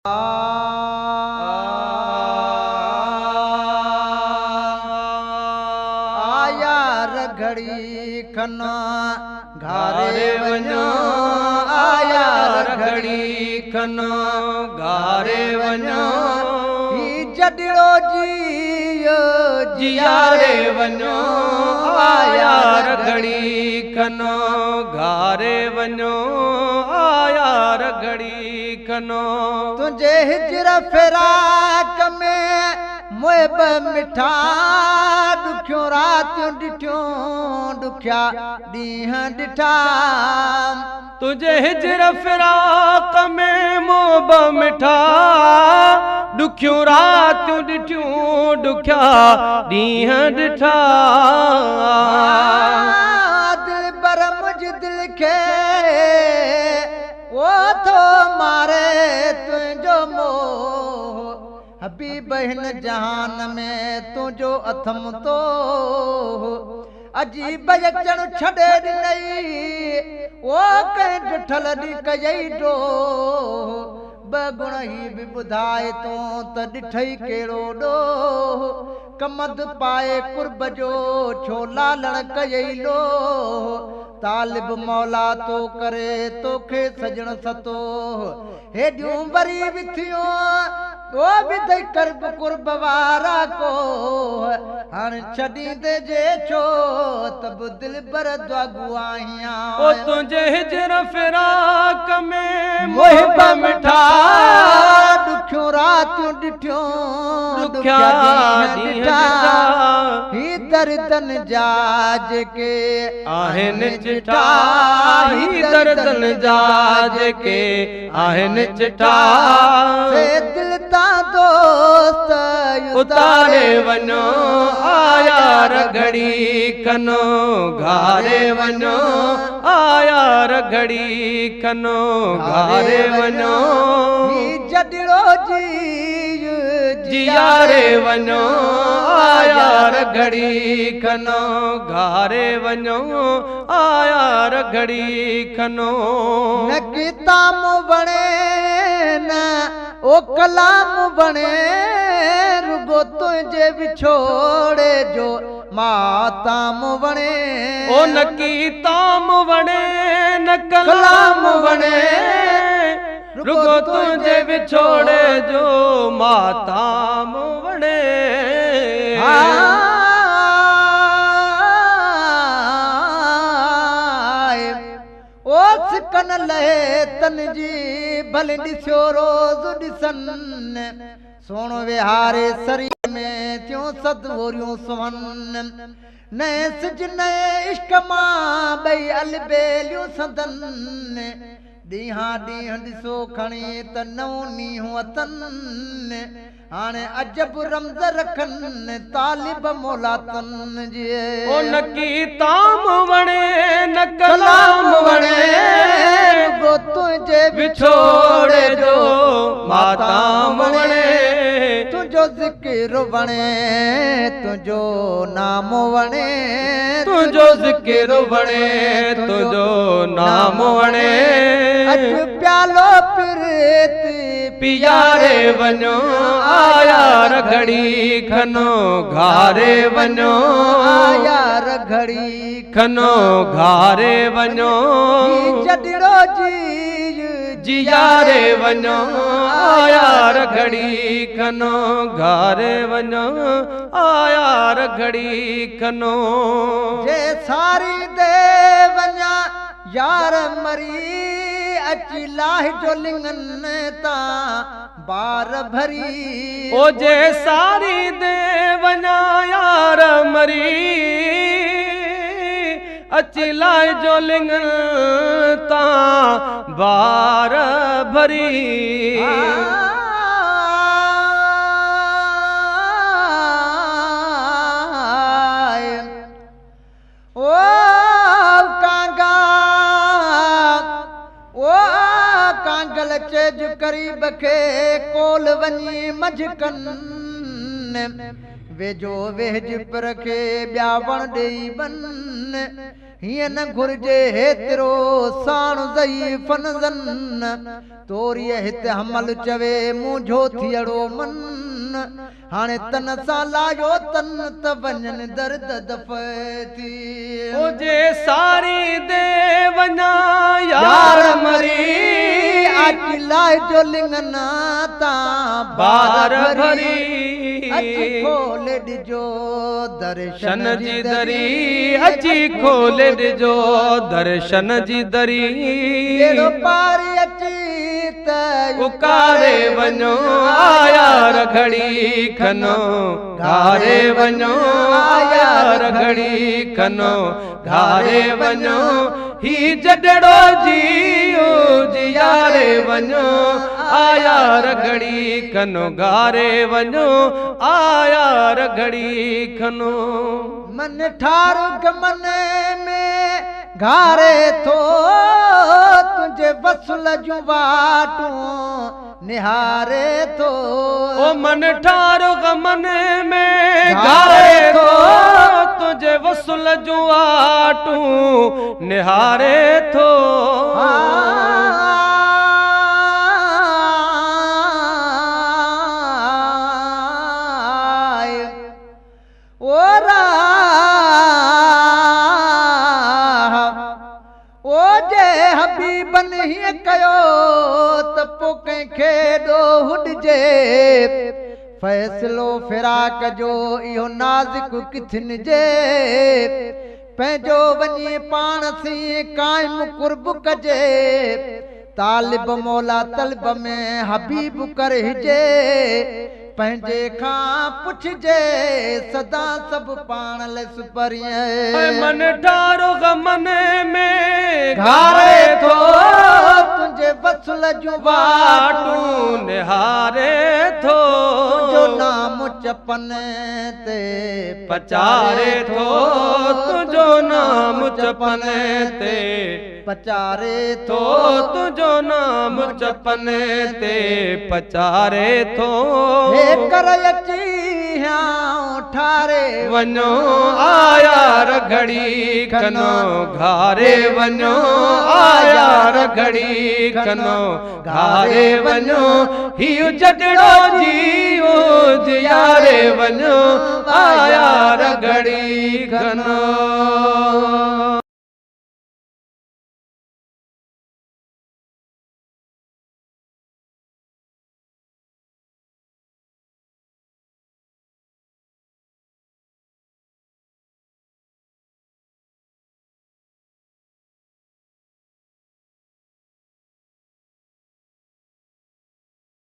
آيا رگهڙي کن گهاري وڃو، آيا رگهڙي کن گهاري وڃو، هي جڏڙو جيء جياري وڃو، آيا رگهڙي کن گهاري وڃو، آيا رگهڙي کنو. تنهنجي هجر فراق ۾ محب مٺا، ڏکيون راتيون ڏٺيون، ڏکيا ڏينهن ڏٺا. تنهنجي هجر فراق ۾ محب مٺا، ڏکيون راتيون ڏٺيون، ڏکيا ڏينهن ڏٺا. دلبر منهنجي دل کي او ٿو ماري تنهنجو موهه، حبيب هن جهان ۾ تنهنجو اٿم تو. عجيب اچڻ ڇڏي ڏنئي، او ڪنهن ڊٺل ڏينهن ڪيئي ڊوهه. ٻه گڻ هي به ٻڌائي تون ته ڏٺئي ڪهڙو ڏوهه، ڪمند پائي قرب جو ڇو لالڻ ڪيئي لوهه. طالب مولا ٿو ڪري توکي سڄڻ ستو، هيڏيون وري وٿيون او وڌئي قرب قرب وارا ڪوهه. هاڻي ڇڏيندي جي ڇو ته به دلبر دعاگو آهيان. او تنهنجي هجر فراق ۾ محب مٺا، ڏکيون راتيون ڏٺيون، ڏکيا ڏينهن ڏٺا. هي دردن جا جيڪي آهن چٺا، هي دردن جا جيڪي آهن چٺا، سي دل تان دوست اتاري وڃو. آيا رگهڙي کنو گهاري وڃو، آيا رگهڙي کنو گهاري وڃو، هي جڏڙو جيء جياري وڃو. آيا رگهڙي کنو گهاري وڃو، آيا رگهڙي کنو. نه ڪتاب وڻي نه او ڪلام وڻي، رڳو تنهنجي وڇوڙي جو ماتام وڻي. او نه ڪتاب وڻي نه ڪلام وڻي، رڳو تنهنجي وڇوڙي جو ماتام وڻي. او سڪن لهي تن جي ڀلي ڏسيو روز ڏسن، سهڻو ويهاري سري ۾ ٿيون سدوريون سهن. نئين سج نئين عشق مان ٻئي البيليون سندن، ڏينهان ڏينهن ڏسو کڻي ته نئون نينهن اٿن. هاڻي عجب رمز رکن طالب مولا تن جي. او نه ڪتاب وڻي نه ڪلام وڻي، رڳو تنهنجي وڇوڙي جو ماتام وڻي. تنهنجو ذڪر وڻي، تنهنجو نام وڻي، تنهنجو ذڪر وڻي، تنهنجو نام وڻي. اڄ پيالو پريت پياري وڃو. آيا رگهڙي کنو گهاري وڃو، آيا رگهڙي کنو گهاري وڃو، جڏڙو جيء جياري وڃو. آيا رگهڙي کنو گهاري وڃو، آيا رگهڙي کنو. جي ساري the وڃا يار مري، اچي لاهه جو لڱن تان بار ڀري. او جي ساري the وڃا يار مري، اچي لاءِ جو لڱن تان بار ڀري. او ڪانگا او ڪانگل چئج قريب کي ڪول وڃي منجهه ڪن، ويجهو ويهج پر کي ٻيا وڻ ڏيئي ون. هيئن نه گهرجي هيترو ساڻ ضعيفن ظن. توريء هت حمل چوي منهنجو ٿيڙو من. هاڻي تن سان لايو تن ته وڃن درد دفع ٿي. او جي ساريندي وڃان يار مري. اچي لاهجو لڱن تان بار ڀري. اچي کولي ڏجو درشن جي دري. اچي کولي ڏجو درشن جي دري. ٻيڙو پار اچي ته اڪاري وڃو آيا رگهڙي کنو گهاري وڃو آيا رگهڙي کنو گهاري وڃو هي جڏڙو جيءُ جياري وڃو آيا رگهڙي کنو گهاري وڃو آيا رگهڙي کنو. من ٺار غمن ۾ گهاري ٿو تنهنجي وصل جون واٽون نهاري ٿو. او من ٺار غمن ۾ گهاري ٿو تنهنجي وصل جون واٽون نهاري ٿو. او راهه او جي حبيبن هيئن ڪيو ته پوءِ ڪنهن کي ڏوهه ڏجي. فيصلو فراق جو اهو نازڪ ڪٿن جي. پنهنجو وڃي پاڻ سين قائم قرب ڪجي. طالب مولا طلب ۾ حبيب ڪرجي. پنهنجي کان پڇجي سدا سڀ پاڻ لس پرينءَ. من ٺار غمن ۾ گهاري ٿو تنهنجي وصل جون واٽون نهاري ٿو. تنهنجو نام چپن تي پچاري ٿو. تنهنجو نام چپن تي پچاري ٿو. تنهنجو نام چپن تي پچاري ٿو. هي ڪر اچي ٺاري وڃو آيا رگهڙي کنو گهاري وڃو آيا رگهڙي کنو گهاري وڃو هيءُ جڏڙو جيءُ جياري وڃو آيا رگهڙي کنو.